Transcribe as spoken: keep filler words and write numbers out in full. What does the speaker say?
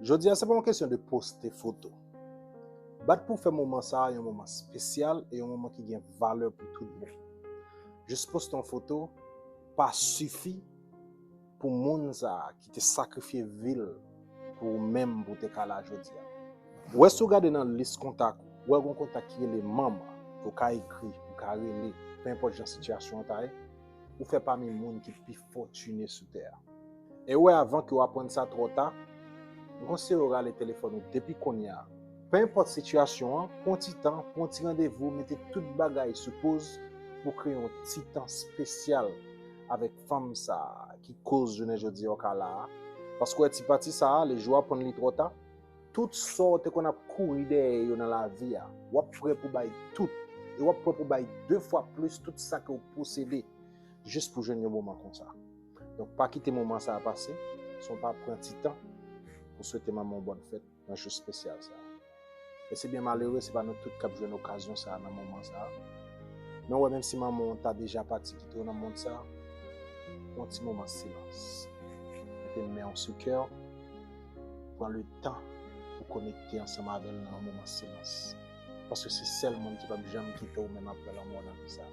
Jodi a, se pa yon kesyon de poste foto. Bat pou fè moman sa a yon moman espesyal e yon moman ki gen valè pou tout moun. Jis poste yon foto pa sifi pou moun sa a ki te sakrifye vi l pou ou menm pou w te ka la jodi a. Ou wè, si w gade nan lis kontak ou, ou wè gen yon kontak ki rele manman, ke w ka ekri, ou ka rele, pe enpòt jan sitiyasyon an ta ye, ou fè pami moun ki pi fòtine sou tè a. E ou wè, avan ke w aprann sa twò ta, m konseye w rale telefòn ou depi kounye a. Pe enpòt sitiyasyon an, pran ti tan, pran ti randevou, mete tout bagay sou poz pou kreye yon ti tan espesyal avèk fanm sa a ki koz jounen jodi a w ka la a. Paske w wè, ti pati sa a, lejou w aprann li twò ta, tout sa w te konn ap kouri dèyè yo nan lavi a, w ap prè pou bay tout. E w ap prè pou bay de fwa plis tout sa ke w posede, jis pou jwenn yon moman konsa. Donk, pa kite moman sa a pase san w pa pran ti tan pou swete manman w bòn fèt nan jou espesyal sa a. E se byen malere, se pa nou tout k ap jwenn okazyon sa a nan moman sa a. Men w wè, menm si manman w ta deja pati kite w nan mond sa a, pran yon ti moman silans. Mete men w sou kè w, pran le tan pou konekte ansanm avè l nan yon moman silans. Paske se sèl moun ki p ap janm kite w menm apre lanmò nan vi sa a.